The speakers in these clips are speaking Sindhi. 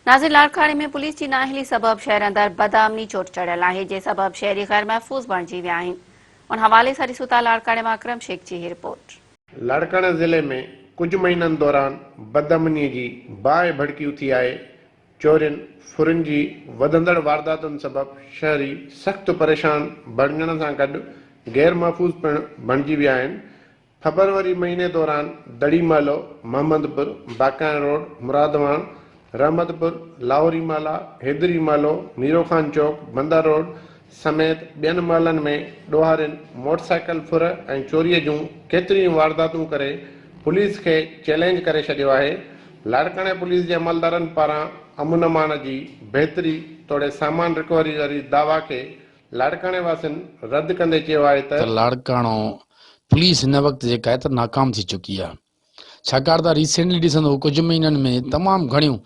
ناظر لاڙڪاڻي ۾ پوليس جي نااهلي سبب شهر اندر بدامني چوٽ چڙهيل آهي جنهن سبب شهري غير محفوظ بڻجي ويا آهن ان حوالي سان ڏسون ٿا لاڙڪاڻي مان اڪرم شيخ جي هي رپورٽ. لاڙڪاڻي ضلعي ۾ ڪجهه مهينن دوران بدامني جي باهه ڀڙڪي اٿي آهي، چورين، ڦرين جي وڌندڙ وارداتن سبب شهري سخت پريشان بڻجڻ سان گڏ غير محفوظ پڻ بڻجي ويا آهن، فبروري مهيني دوران دڙي محلو، محمد پور، باقاڻي روڊ، مرادواڻ، رحمت پور، لاهوري محلا، حيدري محلو، ميرو خان چوڪ، بندر روڊ سميت ٻين محلن ۾ ڏوهارين موٽر سائيڪل ڦر ۽ چوري جون ڪيتريون ئي وارداتون ڪري پوليس کي چئلينج ڪري ڇڏيو آهي. لاڙڪاڻي پوليس جي عملدارن پاران امن امان جي بهتري توڙي سامان رڪوري واري دعويٰ کي لاڙڪاڻي واسين رد ڪندي چيو آهي ته. ته لاڙڪاڻو پوليس هن وقت جيڪا آهي ته ناڪام ٿي چڪي آهي ڇاڪاڻ ته ريسينٽلي ڏسندو ڪجهه مهينن ۾ تمام گهڻيون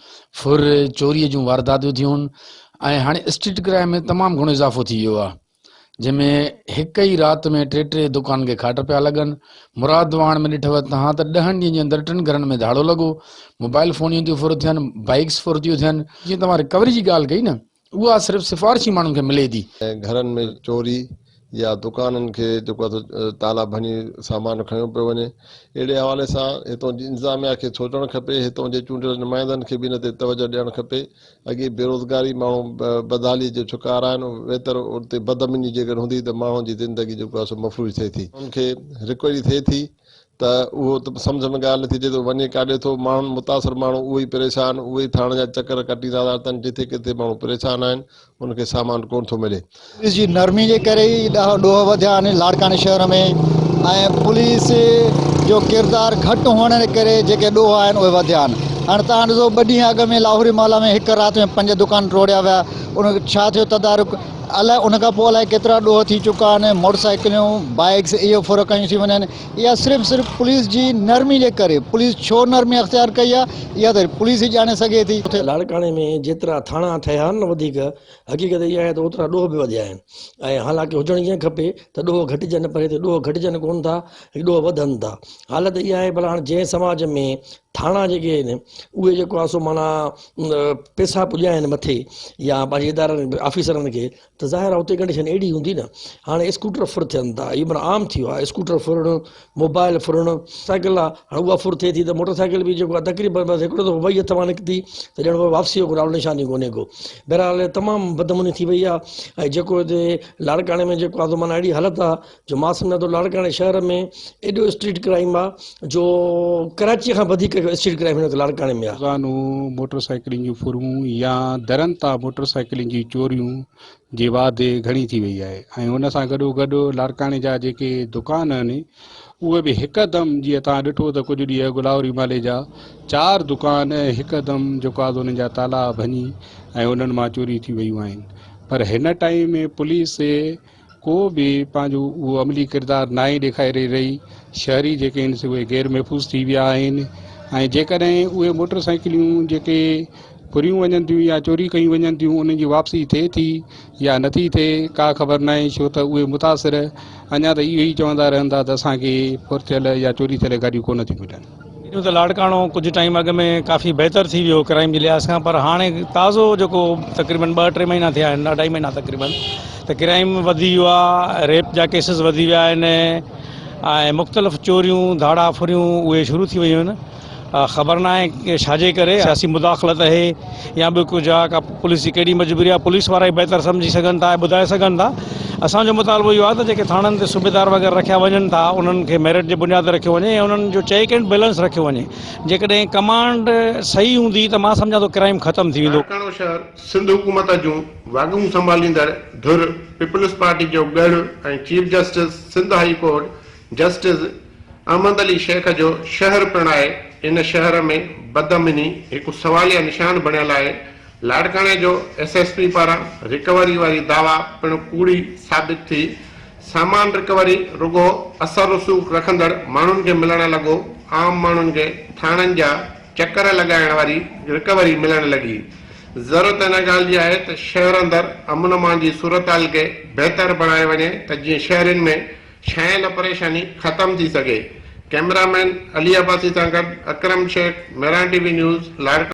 ڦر چوري جون وارداتيون ٿيون ۽ هاڻي اسٽريٽ ڪرائم ۾ تمام گهڻو اضافو ٿي ويو آهي جنهن ۾ هڪ ئي رات ۾ ٽي ٽي دڪان کي کاٽ پيا لڳن مراد واهڻ ۾ ڏٺو تهان ته ڏهن ڏينهن جي اندر ٽن گهرن ۾ ڌاڙو لڳو موبائل فونيون ٿيون ڦر ٿين بائيڪس ڦر ٿيون ٿين جيئن توهان رڪوري جي ڳالهه ڪئي نه اها صرف سفارشي ماڻهن کي ملي ٿي. گهرن ۾ چوري يا دڪانن کي جيڪو آهي سو تالا ڀڃي سامان کنيو پيو وڃي اهڙي حوالي سان هتون جي انتظاميا کي سوچڻ کپي هتون جي چونڊيل نمائندن کي به ان تي توجه ڏيڻ کپي اڳي بيروزگاري ماڻهو بدحالي جو شڪار آهن ويتر اتي بدامني جيڪڏهن هوندي ته ماڻهن جي زندگي جيڪو آهي سو مفلوج ٿئي ٿي ان کي رڪوري ٿئي ٿي ته اهو ته سمجهه ۾ ڳالهه نٿي اچي ته وڃي ڪاڏي ٿو، ماڻهن متاثر ماڻهو اهي ئي پريشان، اهي ئي ٿاڻن جا چڪر ڪٽيندا ٿا اچن، جٿي ڪٿي ماڻهو پريشان آهن، انهن کي سامان ڪونه ٿو ملي. پوليس جي نرمي جي ڪري ئي ڏوهه وڌيا آهن لاڙڪاڻي شهر ۾ ۽ پوليس جو ڪردار گهٽ هئڻ جي ڪري جيڪي ڏوهه آهن اهي وڌيا آهن هاڻي توهان ڏسو ٻه ڏينهن اڳ ۾ لاهوري محلا ۾ هڪ رات ۾ پنج دڪان ٽوڙيا ويا ان ڇا ٿيو تدارڪ الائي ان کان پوء الائي ڪيترا ڏوهه ٿي چڪا آهن موٽر سائيڪليون بائيڪس اهي ڦر ڪيون ٿي وڃن اها صرف صرف پوليس جي نرمي جي ڪري پوليس ڇو نرمي اختيار ڪئي آهي اها ته پوليس ئي ڄاڻي سگهي ٿي. لاڙڪاڻي ۾ جيترا ٿاڻا ٺهيا آهن نه وڌيڪ حقيقت اها آهي ته اوترا ڏوهه به وڌيا آهن ۽ حالانڪه هجڻ ائين کپي ته ڏوهه گهٽجن پر هتي ڏوهه گهٽجن ڪونه ٿا ڏوهه وڌن ٿا حالت اها آهي ڀلا هاڻي جنهن سماج ۾ ٿاڻا جيڪي آهن اهي جيڪو آهي سو معنيٰ پئسا پڄائن مٿي يا پنهنجي ادارن آفيسرن کي ته ظاهر آهي اتي ڪنڊيشن اهڙي هوندي نه هاڻي اسڪوٽر ڦر ٿين ٿا اهي معنيٰ عام ٿي ويو آهي اسڪوٽر ڦرڻ موبائل ڦرڻ سائيڪل آهي هاڻي اها ڦر ٿئي ٿي ته موٽر سائيڪل به جيڪو آهي تقريبن بس هڪڙو دفعو وئي هٿ مان نڪتي ته ڄڻ وري واپسي جو ڪو نالو نشان ئي ڪونهي ڪو بهرحال تمام بدامني ٿي وئي آهي ۽ جيڪو هتي لاڙڪاڻي ۾ جيڪو آهي سو معنيٰ اهڙي حالت آهي جو مان سمجهان ٿو لاڙڪاڻي شهر ۾ ايڏو اسٽريٽ ڪرائيم آ جو ڪراچي کان وڌيڪ اسٽريٽ ڪرائيم هن وقت لاڙڪاڻي ۾ آ. روزانو موٽر سائيڪلن جون ڦرون يا درن تان موٽر سائيڪلن جي چوريون جي واڌ گهڻي ٿي وئي آهي ۽ ان سان گڏو گڏ لاڙڪاڻي جا جيڪي دڪان آهن اهي به هڪدم جيئن توهان ڏٺو ته ڪجهه ڏينهن اڳ لاهوري محلي جا چار دڪان هڪدم جيڪو آهي انهن جا تالا ڀڃي ۽ انهن مان چوري ٿي ويون آهن پر هن ٽائيم ۾ پوليس ڪو به پنهنجو اهو عملي ڪردار ناهي ڏيکاري رهي، شهري جيڪي آهن سي اهي غير محفوظ ٿي ويا آهن ۽ جيڪڏهن اهي موٽر سائيڪليون جيڪي ڦريون وڃن ٿيون يا چوري ڪيون وڃن ٿيون انهن جي واپسي ٿئي ٿي يا نٿي ٿئي ڪا خبر ناهي ڇو ته اهي متاثر اڃا ته اهو ئي چوندا رهن ٿا ته اسان کي ڦر ٿيل يا چوري ٿيل گاڏيون ڪونه ٿيون ملن. ڏٺو ته لاڙڪاڻو ڪجهه ٽائيم اڳ ۾ ڪافي بهتر ٿي ويو ڪرائيم جي لحاظ کان پر هاڻي تازو جيڪو تقريبن ٻه ٽي مهينا ٿيا آهن اڍائي مهينا تقريبن ته ڪرائيم وڌي ويو آهي ريپ جا ڪيسز وڌي ويا آهن ۽ مختلف چوريون ڌاڙا ڦريون اهي شروع ٿي ويون آهن خبر نه آهي ڇا جي ڪري سياسي مداخلت آهي يا ٻيو ڪجهه آهي ڪا پوليس جي ڪهڙي مجبوري آهي پوليس وارا ئي بهتر سمجهي سگهن ٿا ۽ ٻڌائي سگهن ٿا اسان جو مطالبو اهو آهي ته جيڪي ٿاڻن تي صوبيدار وغيره رکيا وڃن ٿا انهن کي ميرٽ جي بنياد تي رکيو وڃي ۽ انهن جو چيڪ اينڊ بيلنس رکيو وڃي جيڪڏهن ڪمانڊ صحيح هوندي ته مان سمجهان ٿو ڪرائيم ختم ٿي ويندو. لاڙڪاڻو شهر سنڌ حڪومت جون واڳون سنڀاليندڙ ڌر پيپلز پارٽي جو ڳڙهه ۽ chief justice Sindh high court justice Ahmed Ali Shaikh جو شهر پڻ آهي، ان شهر ۾ بدامني هڪ سواليه نشان بڻيل آهي، لاڙڪاڻي جو ايس ايس پي پاران رڪوري واري دعويٰ پڻ ڪوڙي ثابت ٿي، سامان رڪوري رڳو اثر رسوخ رکندڙ ماڻهن کي ملڻ لڳو، عام ماڻهن کي ٿاڻن جا چڪر لڳائڻ واري رڪوري ملڻ لڳي، ضرورت ان ڳالهه جي آهي ته شهر اندر امن امان جي صورتحال کي بهتر بڻايو وڃي ته جيئن شهرين ۾ ڇانيل پريشاني ختم ٿي سگهي. ڪئميرا مين علي عباسي سان گڏ Akram Shaikh, Mehran T V news, Larkana.